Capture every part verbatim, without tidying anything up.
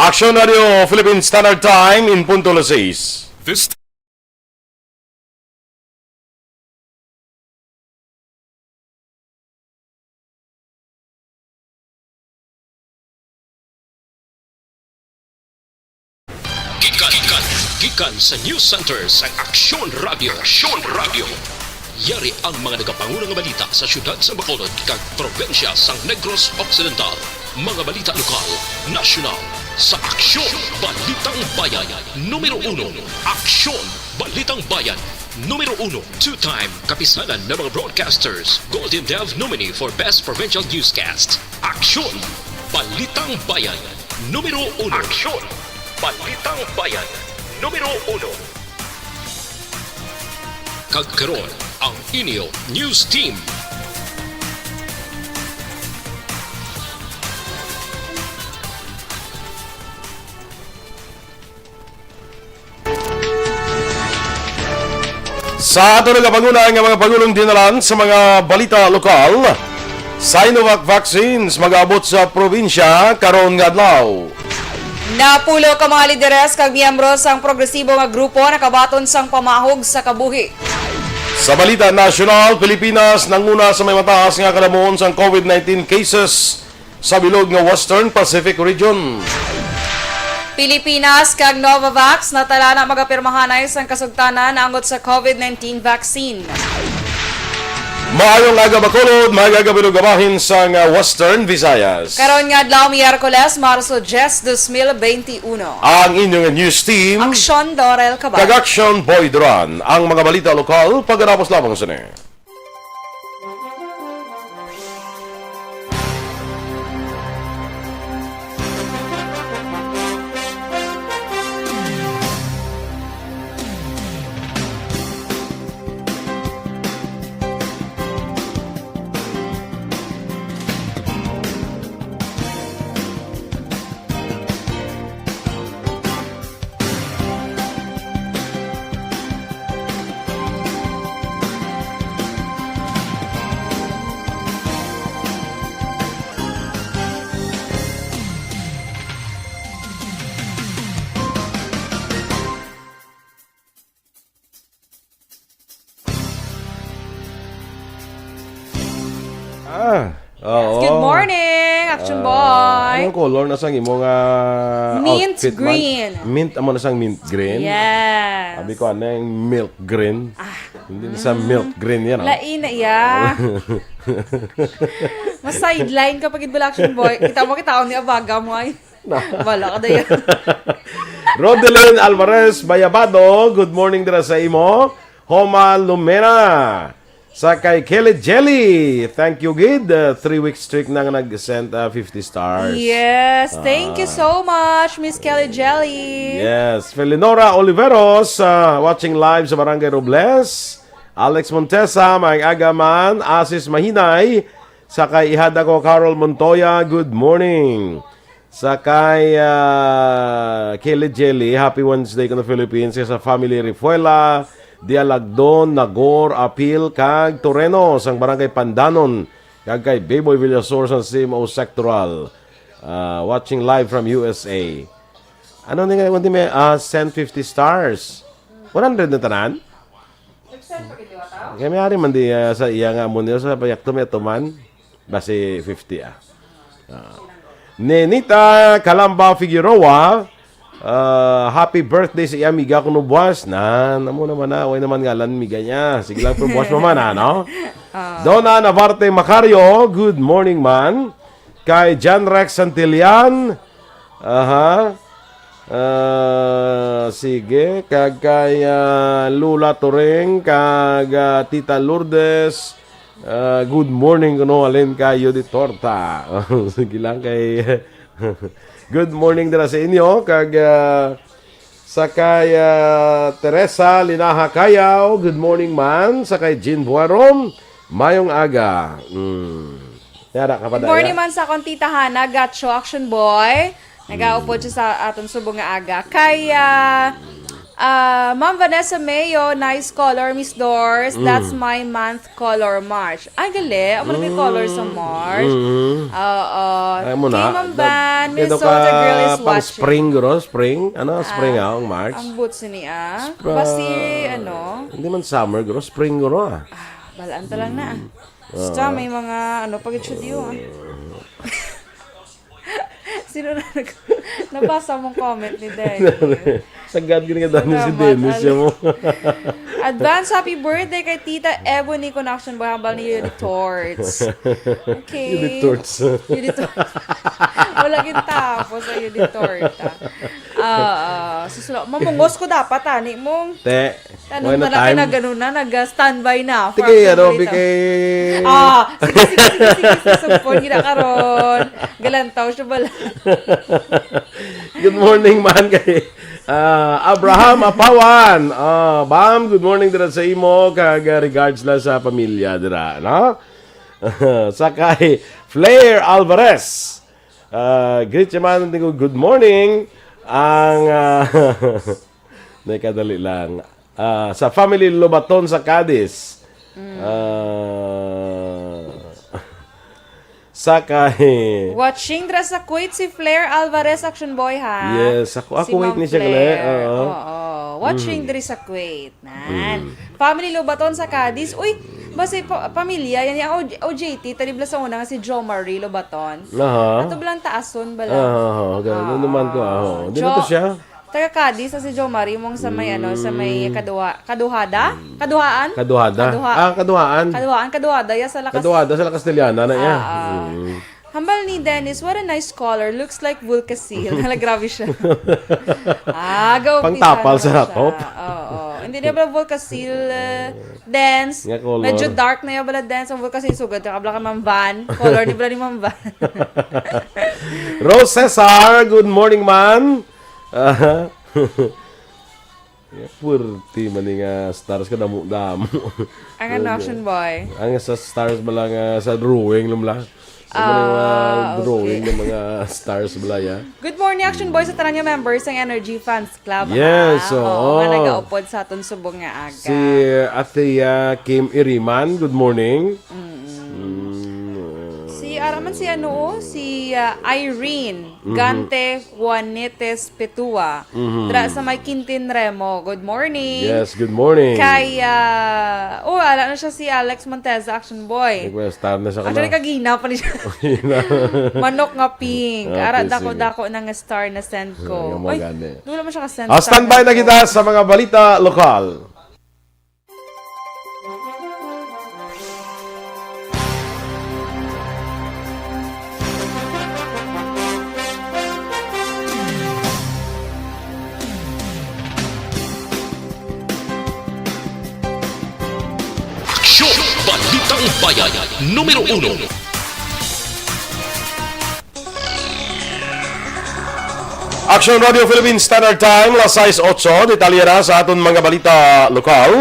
Aksyon Radio Philippine Standard Time in punto las seis. This Gikan, gikan, gikan sa News Center sang Aksyon Radio. Aksyon Radio. Yari ang mga nagapanguna nga balita sa siyudad sa Bacolod kag probinsya sang Negros Occidental. Mga balita lokal, nasyonal, sa Aksyon Balitang Bayan. Numero uno, Aksyon Balitang Bayan. Numero uno, two-time kapisanan ng mga broadcasters, Golden Dove nominee for Best Provincial Newscast. Aksyon Balitang Bayan. Numero uno. Aksyon Balitang Bayan. Numero uno. Kag karon, ang inyo news team. Sa ato nagapanguna nga mga pangulong dinalan sa mga balita lokal, Sinovac vaccines mag-abot sa probinsya karon nga adlaw. Napulo ka mga lideres kag miyembro sang progresibo nga grupo nakabaton sang pamahog sa kabuhi. Sa balita nasyonal, Pilipinas nanguna sa may mataas nga kalamuon sang covid nineteen cases sa bilog nga Western Pacific Region. Pilipinas kag Novavax natala na magapirmahanay sang kasugtanan naangot sa covid nineteen vaccine. Maayong aga, Bacolod, maayong aga, Bilog, bahin sang, ah, Western Visayas. Karon nga adlaw, Miyerkules, Marso diyes, dos mil benti uno. Ang inyong news team, Aksyon Dorel Cabal. Kag Aksyon Boy Duran. Ang mga balita lokal, pagkatapos lamang sini. Ah, oo. Good morning, Action Ah, Boy. Anong color na sang imo nga Mint outfit man? Green. Mint, amo na sang mint green? Yes. Sabi ko, ano yung milk green? Ah. Hindi na sa milk green yan, ah. Lain na iya. Mas sideline ka pag Action Boy. Kita mo, kita ko ni abaga mo ay. Na. Wala ka dayon. Rodelyn Alvarez Bayabado, good morning dira sa imo. Homa Lumena. Sa kay Kelly Jelly, thank you gid. Uh, three weeks streak na nga nag-send, uh, fifty stars. Yes, thank you Ah. so much, Miss Kelly Jelly. Yes, Felinora Oliveros, uh, watching live sa Barangay Robles. Alex Montesa, may aga man. Asis Mahinay, sa kay ihada ko Carol Montoya, good morning. Sa kay, ah, Kelly Jelly, happy Wednesday kuno Philippines, sa family Refuela, Dialagdon, Nagor, Apil, kag Toreno, sang Barangay Pandanon, kag kay Beboy Villasor sa C M O Sectoral. Ah, watching live from U S A. Ano ni nga, kundi may, ah, send fifty stars? One hundred na tanan? Kaya may ari man di, ah, sa iya nga amo niya, sa payakto may atuman. Basi fifty, ah. Ah. Nenita Calamba Figueroa, ah, happy birthday sa iya amiga kuno buwas. Na, namo naman na, way naman ngalan miga niya. Sige lang, pero buwas naman, ah, no? Ah. Donna Navarte Macario, good morning, man. Kay John Rex Santillan, aha. Ah, sige, kag kay, ah, Lula Turing, kag, ah, Tita Lourdes. Ah, good morning kuno, halin kay Yodi Torta. Sige lang kay good morning dira sa inyo, kag, ah, sa kay, ah, Teresa Linaha Cayaw, good morning man. Sa kay Jean Buarom, mayong aga. Mm. Yara ka pa, Good morning Daya. man sa akong tita Hana Gacho, Action Boy. Nagaupod siya sa aton subong nga aga. Kay, ah, Ah, Ma'am Vanessa Mayo, nice color, Miss Doris. That's Mm. my month color, March. Ay, gali. Amo na may color sa March. Mm. Oo. Ay, mo Kay na. Ma'am Van, Kaya daw Minnesota ka girl is pang watching. Spring, guro? Spring? Ano, spring, Ah, ah, ang March? Ang boots ni, ah. Spra- Basi, ano? Hindi man summer, guro. Spring, guro, ah. Ah, balaan ta lang na, ah. Mm. Basta Oo. may mga, ano, pag-itsyo diyo, ah. Sino na nag-, nabasa mong comment ni Dennis? Sagad gini nga Dennis si Salamat, Dennis, Alex. siya mo. Advance happy birthday kay Tita Ebony Connection Boy, hambal ni Yuli Torts. Okay. Yuli Torts. Yuli Tor-, wala gid tapos ang Yuli Torta. Ah, ah, susunod. Mamungos ko dapat, ani mong Te, Tanong Wala na lang time. Kay nag-ano na, nag-standby na for Sige, ano, Arthur Lito. Bigay. Ah, sige, sige, sige, sige, sige, sugpon, gina karon. Galantaw siya bala. Good morning, man, kay, ah, Abraham Apawan. Ah, Bam, good morning dira sa imo, kag, ah, regards lang sa pamilya dira, no? Sa kay Flair Alvarez. Ah, greet siya man, good morning. Ang, ah, Nay, kadali lang. Ah, sa family Lobaton sa Cadiz. Mm. Ah, sa kay Watching dra sa Kuwait si Flair Alvarez, Action Boy, ha? Yes, ako, Si ako wait Ma'am ni siya gali. Flair. Oo. Oo. Watching Mm. diri sa Kuwait. Nan. Mm. Family Lobaton sa Cadiz. Uy, basi pa-, pamilya yan. Yung O J T, talib lang sa una nga si Jo Marie Lobaton. Aha. Ato bilang taason bala. Aha, aha. Ganun Ah, naman ko, ah, oo. Di ba to Jo-, siya? Taga Cadiz sa si Jo Marie mong sa may, ano, sa may Mm. kaduha-, kaduhada? Mm. Kaduhaan? Kaduhada? Kaduha-, Ah, kaduhaan. Kaduhaan, kaduhada, ya sa La Cas-, Kaduhada sa La Castellana na, ya. Ah, ah. Mm. Hambal ni Dennis, "What a nice color. Looks like Vulcasil." Hala, grabe siya. Ah, gaumpisahan Pangtapal sa na siya. Top. Oo. Hindi na pala Vulcasil, eh, Dance. Nga color. Medyo dark na yung pala Dance. Ang Vulcasil, sugad ka, kabla ka, Ma'am Van. Color ni pala ni Ma'am Van. Rose Cesar, good morning, man. Aha. Purti man ni nga stars ka, damo-damo. Ang ano, Action Boy? Ang sa stars bala nga sa drawing lang bala. Sa mga Ah, drawing okay. ng mga stars bala, ya. Good morning, Action Boy, sa tanan nga members sang Energy Fans Club, Yes, ah. Oo, nga oo. nagaupod sa aton subong nga aga. Si Athea Kim Iriman, good morning. Mm. Mm. Si, ara man si ano, oh, si, ah, Irene Mhm. Gante Juanetes Petua. Mhm. Dra sa may Quintin Remo. Good morning. Yes, good morning. Kay, ah, oh, ala na siya si Alex Monteza, Action Boy. Request star na siya ka Actually, na. kagina pa ni siya. Kagina. Manok nga pink. Okay, Ara, sige. dako-dako na nga star na send ko. Ay, nga mo Ay, gani. wala man siya ka-send Ah, sa standby akin na ko. kita sa mga balita lokal. Aksyon! Balitang Bayan, numero uno. Action Radio Philippines Standard Time, las sais otso. Detalye na sa aton mga balita lokal.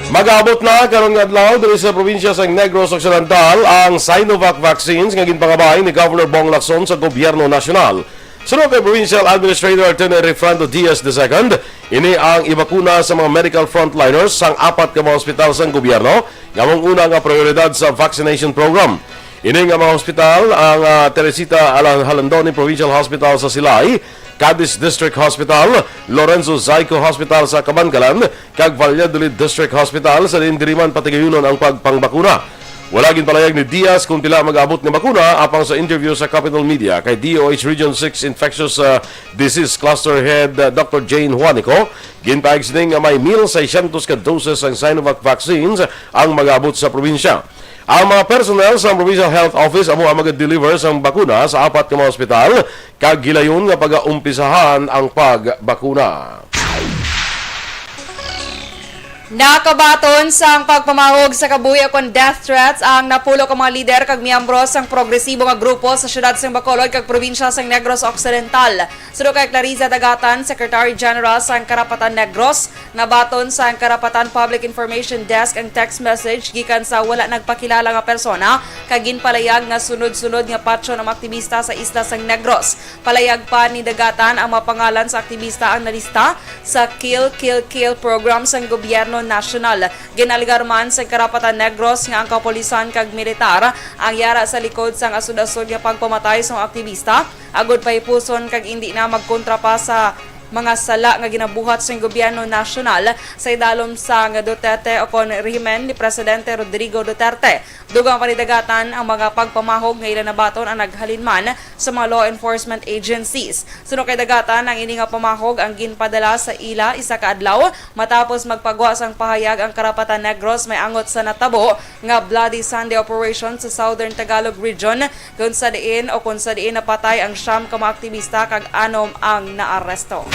Mag-abot na karon nga adlaw diri sa probinsya sa Negros Occidental ang Sinovac vaccines nga ginpangabay ni Governor Bong Lacson sa gobyerno nasyonal. Suno kay Provincial Administrator Attorney Refrando Diaz the second, ini ang ibakuna sa mga medical frontliners sang apat ka mga ospital sang gobyerno nga mong una nga prioridad sa vaccination program. Ini nga mga hospital ang, ah, Teresita Alan Halandoni Provincial Hospital sa Silay, Cadiz District Hospital, Lorenzo Zaico Hospital sa Kabankalan, kag Valladolid District Hospital, sa diin diri man patigayunon ang pagpangbakuna. Wala ginpalayag ni Diaz kung pila mag-abot nga bakuna, apang sa interview sa Capital Media kay D O H Region six Infectious, ah, Disease Cluster Head, ah, Doctor Jane Juanico, ginpahayag sini nga may mil seiscientos ka doses sang Sinovac vaccines ang mag-abot sa probinsya. Ang mga personnel sa Provincial Health Office amo ang mag-deliver sang bakuna sa apat ka mga ospital, kag gilayon nga pagaumpisahan ang pagbakuna. Nakabaton sang pagpamahog sa kabuhi ukon death threats ang napulo ka mga lider kag miyembro sang progresibo nga grupo sa siyudad sang Bacolod kag probinsya sang Negros Occidental. Suno kay Clarissa Dagatan, Secretary General sang Karapatan Negros, nabaton sang Karapatan Public Information Desk ang text message gikan sa wala nagpakilala nga persona kag ginpalayag nga sunod-sunod nga patyon ang mga aktibista sa isla sang Negros. Palayag pa ni Dagatan, ang mga pangalan sa aktibista ang nalista sa Kill Kill Kill program sang gobyerno nasyonal. Ginalegar man sa Karapatan Negros nga ang kapulisan kag militar ang yara sa likod sang asod-asod nga pagpamatay sa mga aktibista, agod pahipuson kag indi na magkontra pa sa mga sala nga ginabuhat sang gobyerno nasyonal sa idalom sang Duterte o kon rehimen ni Presidente Rodrigo Duterte. Dugang pa ni Dagatan, ang mga pagpamahog nga ila nabaton ang naghalin man sa mga law enforcement agencies. Suno kay Dagatan, ang ini nga pamahog ang ginpadala sa ila isa ka adlaw matapos magpagwa sang pahayag ang Karapatan Negros may angot sa natabo nga Bloody Sunday operation sa Southern Tagalog Region, kung sa diin o kung sa diin napatay ang siyam ka mga aktibista kag anom ang naaresto.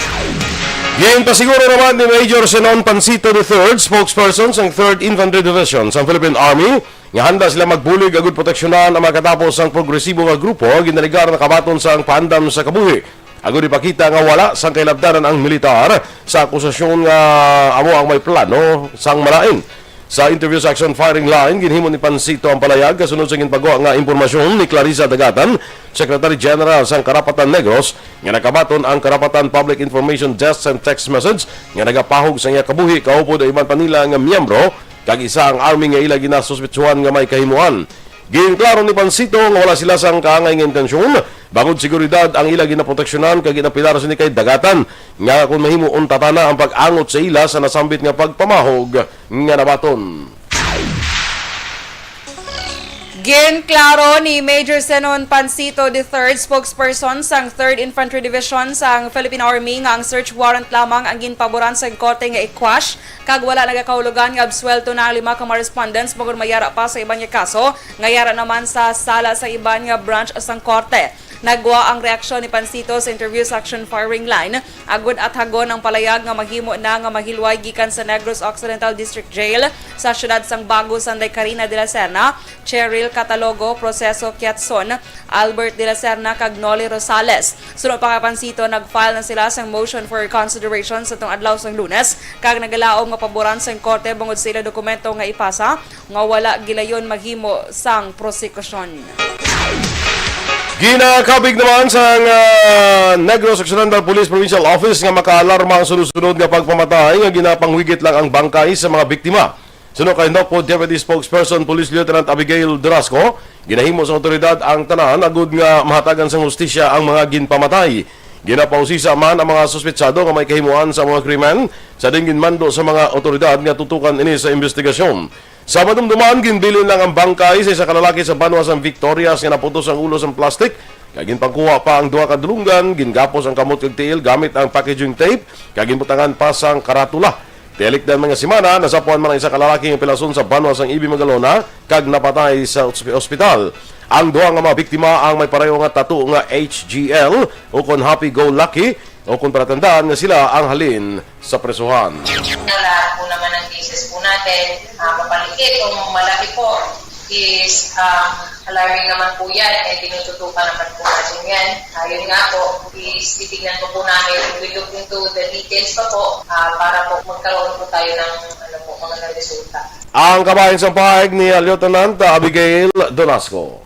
Ginpasiguro naman ni Major Zenon Pancito the third, spokesperson sang Third Infantry Division sang Philippine Army, nga handa sila magbulig agud proteksyonan ang mga katapo sang progresibo nga grupo nga ginalegar nakabaton sang paandam sa kabuhi, agud ipakita nga wala sang kahilabtanan ang militar sa akusasyon nga amo ang may plano sang malain. Sa interview sa Action Firing Line, ginhimo ni Pancito ang palayag kasunod sa ginpagwa nga impormasyon ni Clarissa Dagatan, Secretary General sang Karapatan Negros, nga nakabaton ang Karapatan Public Information Desk sang text message nga nagapahog sa iya kabuhi kaupod ang iban pa nila nga miyembro kag isa ang army nga ila ginasuspetsuhan nga may kahimuan. Ginklaro ni Pancito nga wala sila sang kaangay nga intensyon, bangod seguridad ang ila ginaproteksyonan kag ginapilar sini kay Dagatan nga kon mahimo, untatana ang pag-angot sa ila sa nasambit nga pagpamahog nga nabaton. Ginklaro ni Major Zenon Pancito the third, spokesperson sang Third Infantry Division sang Philippine Army, nga ang search warrant lamang ang ginpaboran sang korte nga i-quash, kag wala nagakahulugan nga absuwelto na ang lima ka mga respondents bangod mayara pa sa iban nga kaso nga yara naman sa sala sa iban nga branch sang korte. Nagwa ang reaksyon ni Pancito sa interview sa Action Firing Line, agud athagon ang palayag nga mahimo na nga mahilway gikan sa Negros Occidental District Jail sa siyudad sang Bago, Sanday Karina de la Serna, Cheryl Catalogo, Proceso Quiatson, Albert de la Serna, kag Noli Rosales. Suno pa kay Pancito, nag-file na sila sang motion for reconsideration sa tong adlaw sang Lunes, kag nagalaom nga paboran sang korte bangod sa ila dokumento nga ipasa nga wala gilayon maghimo sang prosekusyon. Ginakabig naman sang, ah, Negros Occidental Police Provincial Office nga makaalarma ang sunod-sunod nga pagpamatay nga ginapanghigit lang ang bangkay sa mga biktima. Suno kay Nocpo Deputy Spokesperson Police Lieutenant Abigail Durasco, ginahimo sa awtoridad ang tanan agud nga mahatagan sang hustisya ang mga ginpamatay. Ginapausisa man ang mga suspetsado nga may kahimuan sa mga krimen, sa diin ginmando sa mga awtoridad nga tutukan ini sa imbestigasyon. Sa madumduman, ginbilin lang ang bangkay sa isa ka lalaki sa banwa sang Victorias nga naputos ang ulo sang plastik, kag ginpangkuha pa ang duha ka dulonggan, gingapos ang kamot kag tiil gamit ang packaging tape, kag ginbutangan pa sang karatula. Tialik na mga semana, nasapuan man ang isa ka lalaki nga pilason sa banwa sang Ibi Magalona, kag napatay sa osp-, ospital. Ang duha nga mga biktima ang may pareho nga tattoo nga H G L, ukon Happy Go Lucky, ukon palatandaan nga sila ang halin sa presohan. Lahat po naman ng cases po natin, ah, mapaligid o malaki po is, um, alarming naman po yan, and tinututukan naman po natin yan. Ah, yun nga po, is titignan po po namin, we look into the details pa po, ah, para po magkaroon po tayo ng, ano po, magandang resulta. Ang kabahin sa pahayag ni Lieutenant Abigail Donasco.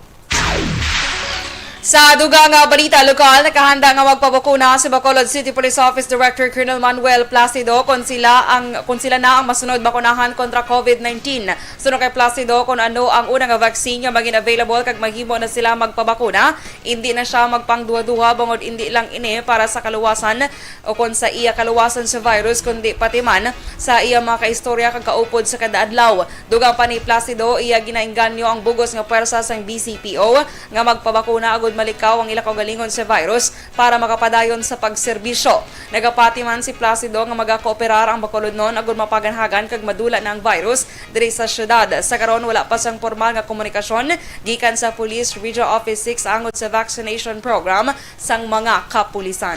Sa dugang nga balita lokal, nakahanda nga magpabakuna si Bacolod City Police Office Director Colonel Manuel Placido kung sila ang, kung sila na ang masunod bakunahan kontra COVID nineteen. Suno kay Placido, kung ano ang una nga vaccine nga maging available kag mahimo na sila magpabakuna, indi na siya magpangduha-duha bangod indi lang ini para sa kaluwasan o kon sa iya kaluwasan sa virus, kundi pati man sa iya mga kaistorya kag kaupod sa kada adlaw. Dugang pa ni Placido, iya ginaengganyo ang bugos nga pwersa sang B C P O nga magpabakuna agud malikaw ang ila kaugalingon sa virus para makapadayon sa pagserbisyo. Nagapati man si Placido nga magakooperar ang Bacolodnon agud mapaganhagan kag madula na ang virus diri sa syudad. Sa karon, wala pa sang pormal nga komunikasyon gikan sa Police Regional Office six angot sa vaccination program sang mga kapulisan.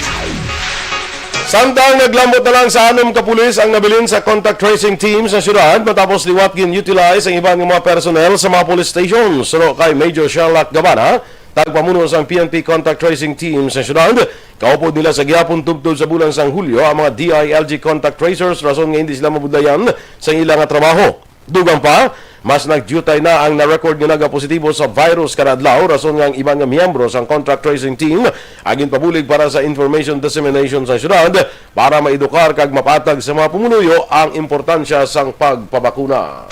Samtang naglambot na lang sa anom ka pulis ang nabilin sa contact tracing team sa syudad matapos liwat gin-utilize ang iban nga mga personnel sa mga police stations. Suno kay Major Sherlock Gabana, tagpamuno sang P N P contact tracing team sa syudad, kaupod nila sa gihapon tubtob sa bulan sang Hulyo ang mga D I L G contact tracers rason nga hindi sila mabudlayan sa ila nga trabaho. Dugang pa, mas nagdiutay na ang na-record nga nagapositibo sa virus kada adlaw, rason nga ang iban nga miyembro sang contact tracing team ang ginpabulig para sa information dissemination sa syudad para maedukar kag mapatag sa mga pumuluyo ang importansya sang pagpabakuna.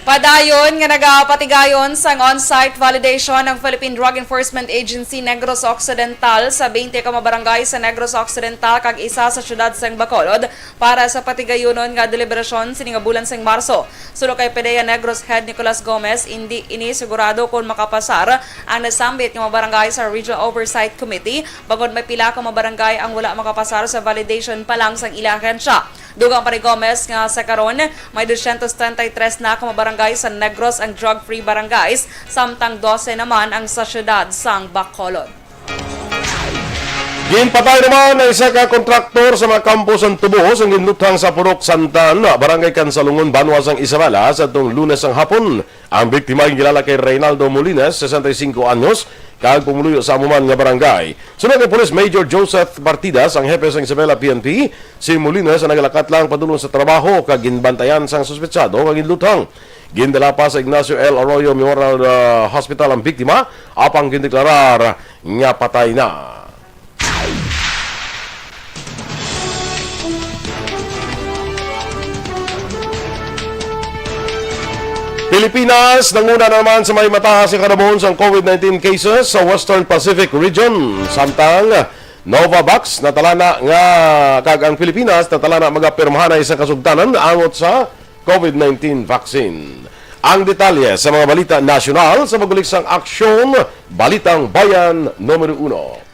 Padayon nga nagapatigayon sang on-site validation ang Philippine Drug Enforcement Agency Negros Occidental sa twenty ka mga barangay sa Negros Occidental kag isa sa syudad sang Bacolod para sa patigayunon nga deliberasyon sini nga bulan sang Marso. Suno kay PDEA Negros Head Nicolas Gomez, indi ini sigurado kon makapasar ang nasambit nga mga barangay sa Regional Oversight Committee, bangod may pila ka mga barangay ang wala makapasar sa validation pa lang sang ila ahensya. Dugang pa ni Gomez nga sa karon, may dosyentos treinta y tres na ka mga barangay sa Negros ang drug-free barangays, samtang dose naman ang sa siyudad sang Bacolod. Ginpatay naman ang isa ka kontraktor sa mga kampo sang tubos ang ginluthang sa Purok Santan, Barangay Kansalungon, Banwa sang Isabela, sa tong Lunes ang hapon. Ang biktima ang kilala kay Reynaldo Molines, sesenta y cinco anyos, kag pumuluyo sa amo man nga barangay. Suno kay Police Major Joseph Partidas, ang hepe sang Isabela P N P, si Molines ang nagalakat lang padulong sa trabaho kag ginbantayan sang suspetsado nga ginluthang. Gindala pa sa Ignacio L. Arroyo Memorial, ah, Hospital ang biktima, apang gindeklarar nga patay na. Pilipinas nanguna naman sa may mataas nga kadamon sang COVID nineteen cases sa Western Pacific Region, samtang Novavax natalana nga, kag ang Pilipinas natalana magapirmahanay sa kasugtanan angot sa COVID nineteen vaccine. Ang detalye sa mga balita nasyonal sa pag-ulik sang Aksyon, Balitang Bayan numero uno.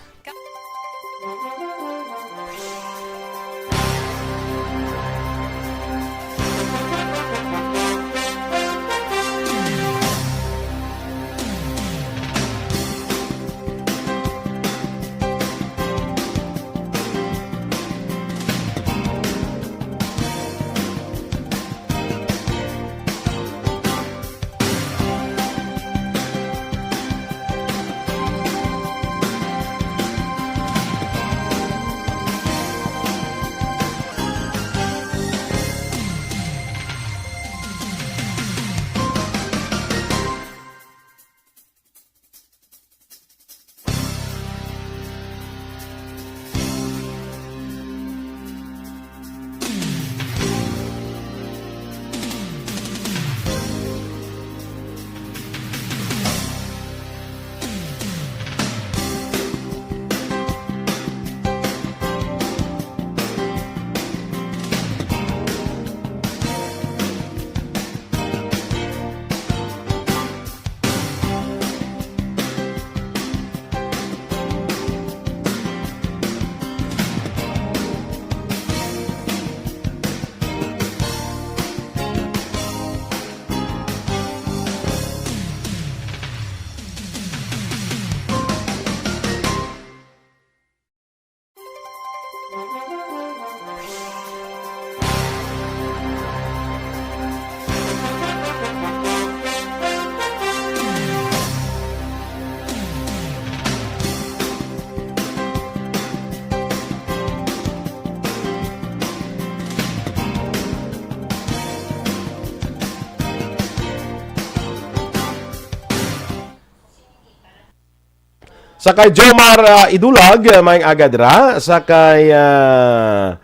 Sa kay Jomar, ah, Idulag, ah, may agad ra. Sa kay, ah,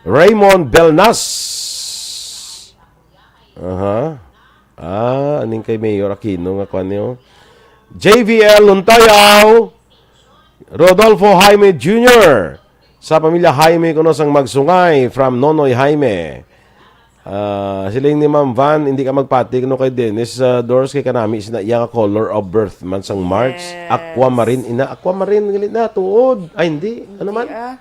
Raymond Belnas. Aha. Ah, aning kay Mayor Aquino nga kwan niyo. J V L Luntayaw, Rodolfo Jaime Junior Sa pamilya Jaime kuno sang magsungay, from Nonoy Jaime. Ah, siling ni Ma'am Van, hindi ka magpati kuno kay Dennis, ah, Doors, kay kanami sina iya nga color of birth man sang March. Yes. Aquamarine, ina, aquamarine, gali na, tuod. Ay, hindi. Ano man? Hindi, ah.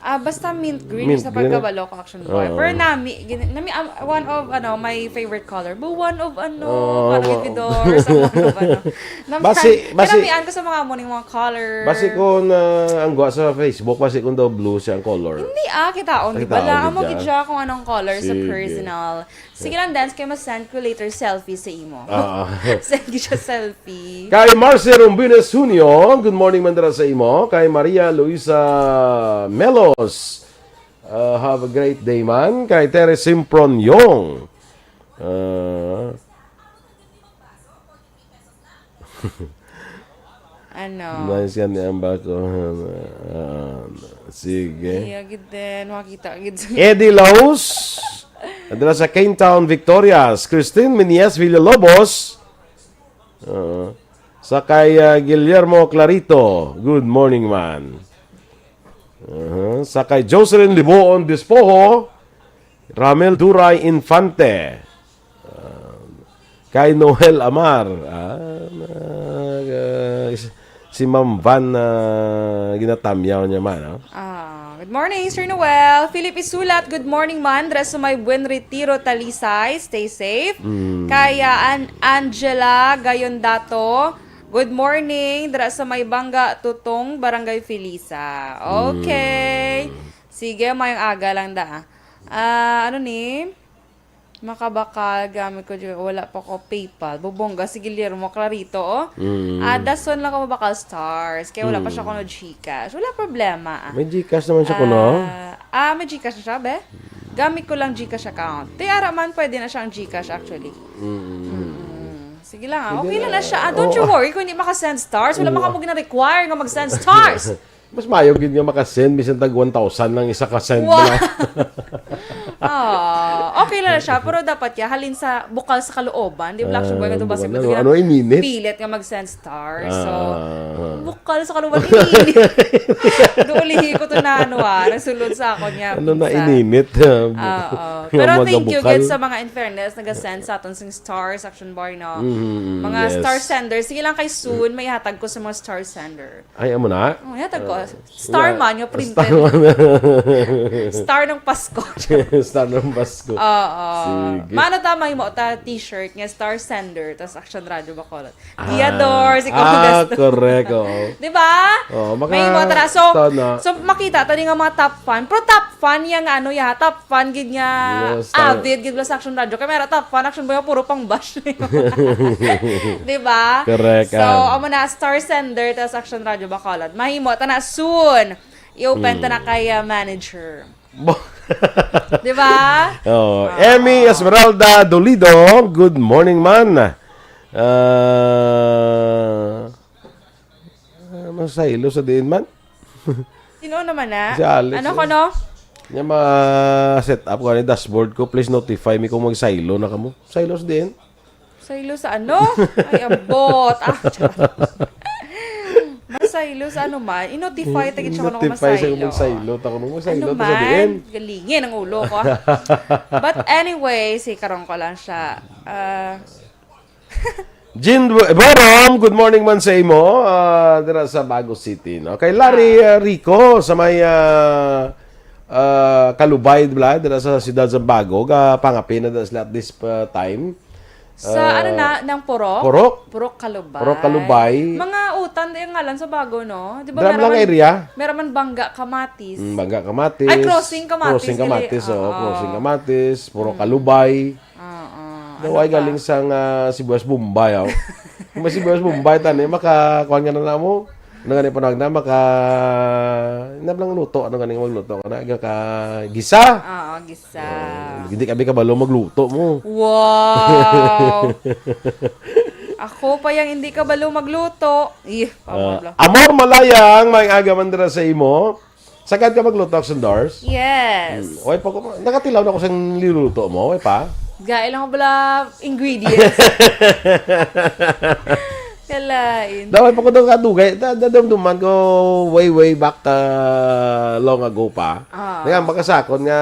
Ah, basta mint green. Mint sa green. Pagkabalo ko, action boy. Oo. Pero nami, gin-, nami, um, one of, ano, my favorite color. But one of, ano, Oo, parang wa- Vidor, sa one of, ano. Nam-, Basi, kan-, basi, kinamian ko sa mga amo ning mga color. Basi kung, ah, ang gwa sa Facebook, basi kung daw blue siya ang color. Hindi, ah, kitaon, di ba? Kitaon, Alam mo, di ba? Gid siya kung anong color sa Sige. Personal. Sige lang, Dance, kay ma-send ko later selfie sa imo. Ah. Send ko siya selfie. Kay Marcy Rombines Junio, good morning man dira sa imo. Kay Maria Luisa Melos, uh, have a great day, man. Kay Terry Simpron Yong, uh, Ano? Nice yan, ni Ambako. Ah, sige. Iya, gid din. Makita, gid sa Eddie Laus. Adala sa Cane Town, Victorias. Christine Minias Villalobos. Oo. Sa kay, ah, Guillermo Clarito. Good morning, man. Aha. Sa kay Jocelyn Liboon Dispoho. Ramel Duray Infante. Ah, kay Noel Amar. Ah, nag-, ah, is-, si Ma'am Van, ah, ginatamyaw niya man, ah. Ah, good morning, Sir Noel. Philip Isulat, good morning, man. Dira sa may Buen Retiro, Talisay. Stay safe. Mm. Kay, ah, An-, Angela Gayondato, good morning. Dira sa may Bangga Tutong, Barangay Felisa. Okay. Mm. Sige, mayong aga lang da. Ah, ano ni? Makabakal, gamit ko dyan. Wala pa ko PayPal. Bubongga si Guillermo Clarito, oh. Mm. Ah, dason lang ko mabakal stars. Kaya wala pa siya Mm. kuno GCash. Wala problema, ah. May GCash naman siya kuno. Ah, ah, may GCash na siya, be? Gamit ko lang GCash account. Di ara man, pwede na siya ang GCash, actually. Mm. Mm. Sige lang, ah. Pwede Okay lang na. na siya. Ah, don't Oo. you worry kung hindi maka-send stars. Wala Oo. man kamo gina-require nga mag-send stars. Mas maayo gid nga maka-send bisan tag one thousand lang isa ka send Wow. lang. Ah, okay lang siya, pero dapat ya halin sa bukal sa kalooban, di ba? Action boy, Ah, nga to ba bukal si na, Pedro? Ano, ininit? Pilit nga mag-send stars. So, Ah. bukal sa kalooban, ininit. Duulihi ko to na, ano, ah, nasulod sa ako niya, Ano na, pinsa. ininit? Oo. Nga Pero mga thank you, bukal. Gid, sa mga, in fairness, nag-send sa aton sing stars, action boy, no? Mm, Mga yes. star sender. Sige lang kay soon, may hatag ko sa mga star sender. Ay, amo na? Oh, yatag ko. Ah, Star yeah. man, yung printed. Star man. Star ng Pasko. Star ng Pasko. Oo. Sige. Mano ta, mahimo ta t-shirt nga Star Sender, tas Action Radio Bacolod. Ah. Giador, si Kuya Ah, Gaston. correct, oo. Di ba? Oo, maka-, Mahimo ta na. So, tana. so, makita ta ni nga mga top fan. Pero top fan yang ano, ya, top fan gid nga Yes, star. avid gid sa Action Radio. Kaya may top fan, Action Boy, puro pang bash. Di ba? Correct, So, ah. amo na, Star Sender, tas Action Radio Bacolod. Mahimo ta na soon. I-open ta na Mm. kay, ah, manager. Bo- Di ba? Oh, Oo. Emmy Esmeralda Dolido, good morning, man. Ah, ah, masaylo sa diin man. Sino naman na? Si Alex, Ano eh. ko, no? Nya ma-set up ko ani dashboard ko, please notify me kung magsaylo na kamo. Saylo sa diin? Saylo sa ano? Ay, abot. Ah, charot. Masaylo sa ano man. I-notify ta gid siya kung I-notify siya kung masaylo. magsaylo ta, kung magsaylo Ano ta sa man? diin. Galingin ang ulo ko, ah. But anyway, si karon ko lang siya. Ah, Jean Bu-, Borom, good morning man sa imo, ah, dira sa Bago City, no? Kay Larry, Ah. ah, Rico, sa may, ah, ah, Kalubay, di ba? Dira sa siyudad sa Bago, ga pangapin na sila at this, ah, time. Sa Ah, ano na, ng Purok? Purok. Purok Kalubay. Purok Kalubay. Mga utan, yung ngalan sa Bago, no? Di ba Dram meron lang man, area? meron man Bangga Kamatis? Mm, Bangga Kamatis. Ay, Crossing Kamatis, Crossing gali. Kamatis, oh, Oo. Crossing Kamatis, Purok Mm. Kalubay. Oo. Daw Ano ay pa? galing sang, ah, Sibuyas Bombay, aw. Kung may Sibuyas Bombay, tani, maka, kuwan nga na na mo. Ano gani panawag na, maka, ano lang luto, ano gani magluto ka na, ka gisa. Oo, gisa. Oh, hindi kami kabalo magluto mo. Wow! Ako pa yang hindi kabalo magluto. Ih, Ah, pablo. Amor Malayang, may aga man dira sa imo. Sagad ka magluto, Action Dars? Yes. Hmm. Way pa ko, nakatilaw na ko sa niluto mo, way pa? Gaya lang ko pala ingredients. Kalain. Daway pa ko daw kadugay. Da-, dadumduman ko way, way back, ah, long ago pa. Ah. Nga, makasakon nga,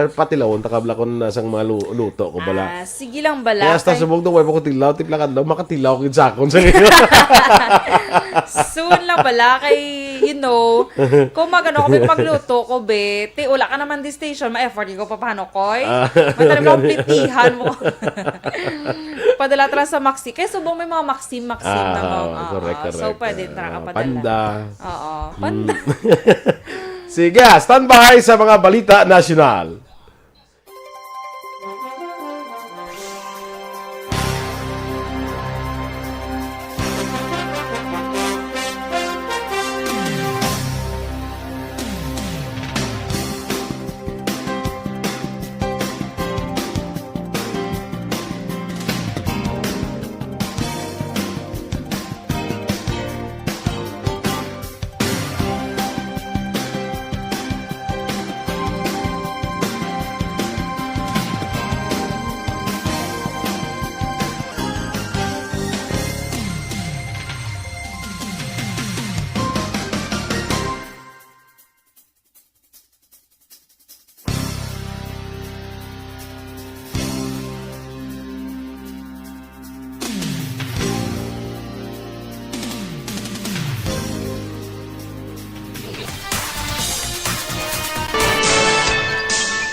patilawon ta kabla kung nasang mga lu-, luto ko bala. Ah, sige lang bala. Kaya hasta Kay subog daw, way pa ko tilaw, tipla ka daw, makatilaw ko gid sakon sa ngayon. Soon lang bala kay You know, kung mag-ano ko, magluto ko, be, ti, wala ka naman di station, ma-effort ko papano, koy? Ah, Matalim mo, gani. Plitihan mo. Padala tara sa Maxi. Kaya subong may mga Maxi, Maxi Ah, na mga, correct, ah, so correct. Pwede Ah, tara ka padala. Panda. Oo, Hmm. Panda. Sige, ah, standby sa mga balita nasyonal.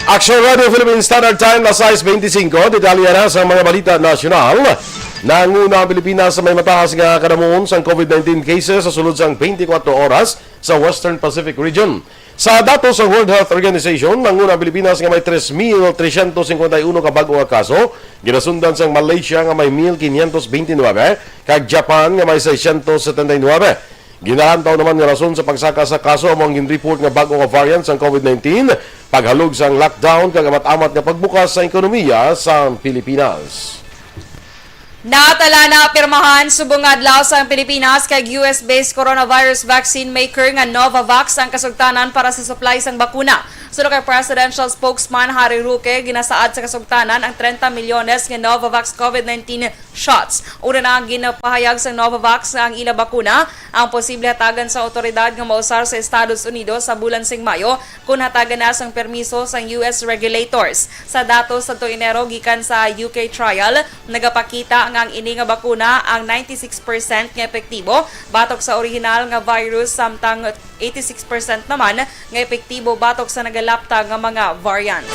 Action Radio Philippine Standard Time, las sais beintisinko. Detalye na sa mga balita nasyonal. Nanguna ang Pilipinas sa may mataas nga kanamuon sang covid nineteen cases sa sulod sang twenty-four oras sa Western Pacific Region. Sa datos sa World Health Organization, nanguna ang Pilipinas nga may tres mil trescientos cincuenta y uno ka bag-o nga kaso, ginasundan sang Malaysia nga may mil quinientos veintinuebe, kag Japan nga may seiscientos setenta y nuebe. Ginalantaw naman nga rason sa pagsaka sa kaso amo ang ginreport nga bag-o nga variant sang covid nineteen, paghalog sang lockdown, kag amat-amat nga pagbukas sa ekonomiya sa Pilipinas. Natala na pirmahan subong nga adlaw sa Pilipinas kag U S-based coronavirus vaccine maker nga Novavax ang kasugtanan para sa supply sang bakuna. Suno kay Presidential Spokesman Harry Roque, ginasaad sa kasugtanan ang trenta milyones nga Novavax covid nineteen shots. Una na ang ginapahayag sang Novavax nga ang ila bakuna ang posible hatagan sa awtoridad nga mausar sa Estados Unidos sa bulan sing Mayo, kon hatagan na sang permiso sang U S regulators. Sa datos sa Enero gikan sa U K trial, nagapakita nga ang ini nga bakuna ang ninety-six percent nga epektibo batok sa orihinal nga virus, samtang eighty-six percent naman nga epektibo batok sa nagalapta nga mga variants.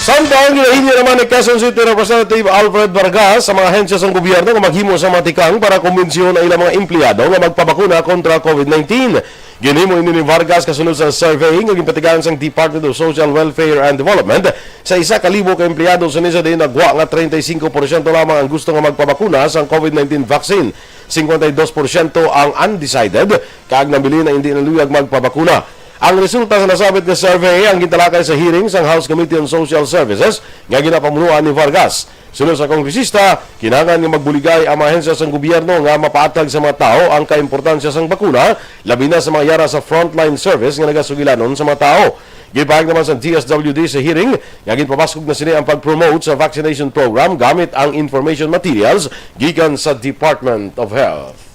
Samtang ginahinyo naman ni Quezon City Representative Alfred Vargas sa mga ahensya sang gobyerno nga maghimo sa mga tikang para kumbinsiyon ang ilang mga empleyado nga magpabakuna kontra covid nineteen. Ginhimo ini ni Vargas kasunod sa survey nga ginpatigayon sang Department of Social Welfare and Development sa isa ka libo ka empleyado sini, sa diin nagwa nga treinta y cinco porsyento lamang ang gusto nga magpabakuna sang covid nineteen vaccine, cincuenta y dos porsyento ang undecided, kag nabilin ang indi naluyag magpabakuna. Ang resulta sa nasabit nga survey ang gintalakay sa hearing sang House Committee on Social Services nga ginapamunuan ni Vargas. Suno sa kongresista, kinahanglan nga magbuligay ang mga ahensya sang gobyerno nga mapaathag sa mga tawo ang kaimportansya sang bakuna, labi na sa mga yara sa frontline service nga nagasugilanon sa mga tawo. Gipahayag naman sa D S W D sa hearing nga ginpabaskog na sini ang pag-promote sa vaccination program gamit ang information materials gikan sa Department of Health.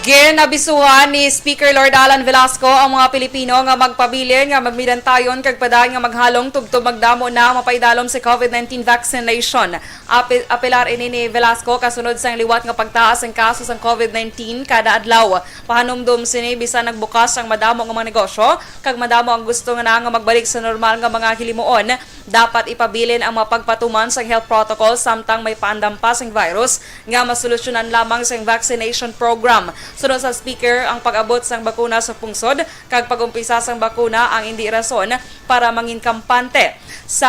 Ginabisuhan ni Speaker Lord Alan Velasco ang mga Pilipino nga magpabilin nga magmidantayon kag padayon nga maghalong tubtob magdamo na ang mapaidalom sa covid nineteen vaccination. Api-, apelar ini ni Velasco kasunod sang liwat nga pagtaas sang kaso sang covid nineteen kada adlaw. Pahanumdom sini, bisan nagbukas ang madamo nga mga negosyo kag madamo ang gusto nga na nga magbalik sa normal nga mga hilimuon, dapat ipabilin ang mga pagpatuman sang health protocol samtang may paandam pa sing virus nga masolusyonan lamang sang vaccination program. Suno sa speaker, ang pag-abot sang bakuna sa pungsod kag pag-umpisa sang bakuna ang indi rason para mangin kampante. Sa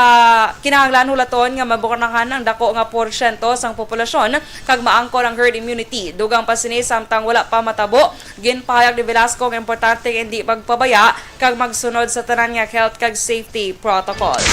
kinahanglan, hulaton nga mabakunahan ang dako nga porsyento sang populasyon kag maangkon ang herd immunity. Dugang pa sini, samtang wala pa matabo, ginpahayag ni Velasco nga importante nga indi magpabaya kag magsunod sa tanan nga health kag safety protocols.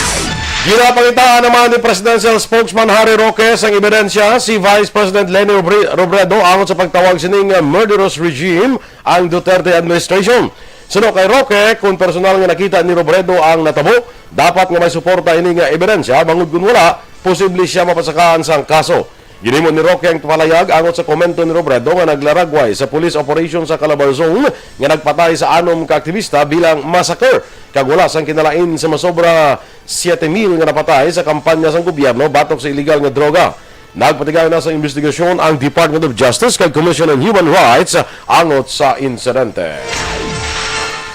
Ginapangitaan naman ni Presidential Spokesman Harry Roque sang ebidensya si Vice President Leni Robredo angon sa pagtawag sining murderous regime ang Duterte administration. Suno kay Roque, kung personal nga nakita ni Robredo ang natabo, dapat nga may suporta ini nga ebidensya, bangod kung wala, posible sia mapasakaan sang kaso. Ginhimo ni Roque ang palayag angot sa komento ni Robredo nga naglaragway sa police operation sa Calabarzon nga nagpatay sa anom ka aktivista bilang massacre, kag wala sang kinalain sa masobra siete mil nga napatay sa kampanya sang gobyerno batok sa iligal nga droga. Nagpatigayon na sa investigasyon ang Department of Justice kag Commission on Human Rights angot sa insidente.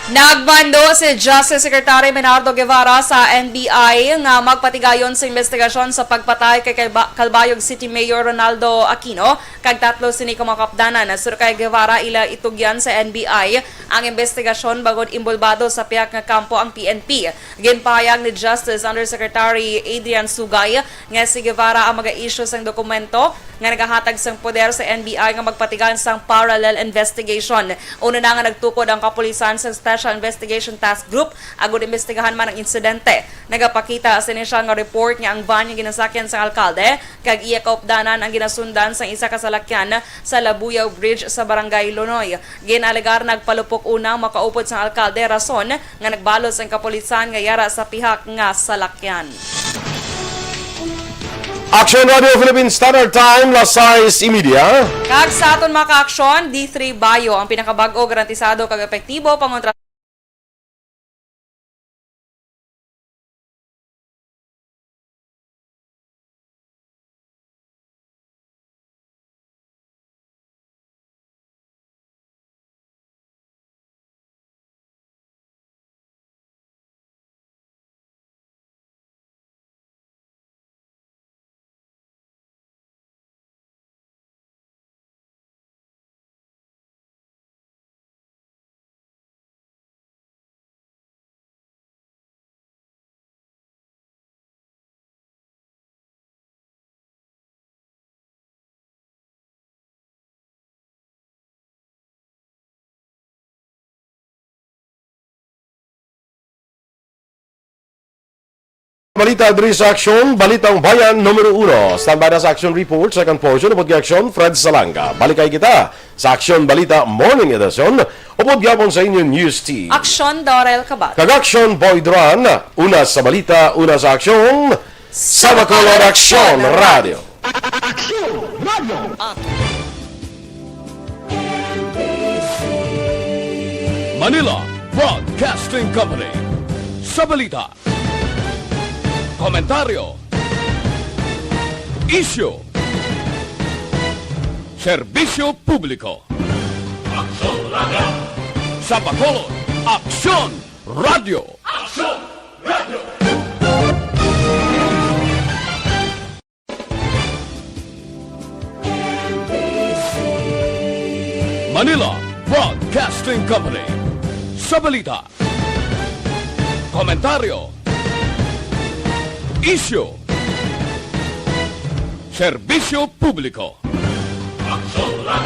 Nagmando si Justice Secretary Menardo Guevara sa N B I nga magpatigayon sa investigasyon sa pagpatay kay Calba-, Calbayog City Mayor Ronaldo Aquino kag tatlo sini ka mga kaupdanan. Suno kay Guevara, ila itugyan sa N B I ang investigasyon bangod inbolbado sa pihak nga kampo ang P N P. Ginpahayag ni Justice Undersecretary Adrian Sugay nga si Guevara ang maga-issue sang dokumento nga nagahatag sang poder sa N B I nga magpatigayon sang parallel investigation. Una na nga nagtukod ang kapulisan sa Special Investigation Task Group agud imbestigahan man ang insidente. Nagapakita sa inisyal nga report nga ang van nga ginasakyan sang alkalde kag iya kaupdanan ang ginasundan sang isa ka salakyan sa Labuyaw Bridge sa Barangay Lonoy. Ginalegar nagpalupok unang makaupod sang alkalde, rason nga nagbalos ang kapulisan nga yara sa pihak nga salakyan. Aksyon Radio Philippine Standard Time, las sais y media. Kag sa aton mga kaaksyon, D three Bio ang pinakabag-o, garantisado kag epektibo pangontra Balita diri sa Aksyon, Balitang Bayan numero uno. Standby na sa Aksyon Report, second portion, upod kay Aksyon, Fred Salanga. Balik kay kita sa Aksyon Balita Morning Edition, upod gyapon sa inyo News Team. Aksyon, Dorel Cabal. Kag Aksyon, Boy Duran. Una sa balita, una sa aksyon, sa Bacolod Aksyon Radio. Aksyon Radio. Manila Broadcasting Company. Sa balita, komentaryo, isyu, serbisyo publiko. Aksyon Radio. Sa Bacolod, Aksyon Radio. Aksyon Radio. Manila Broadcasting Company. Sa balita, komentaryo, isyu, serbisyo publiko. Aksyon Radio.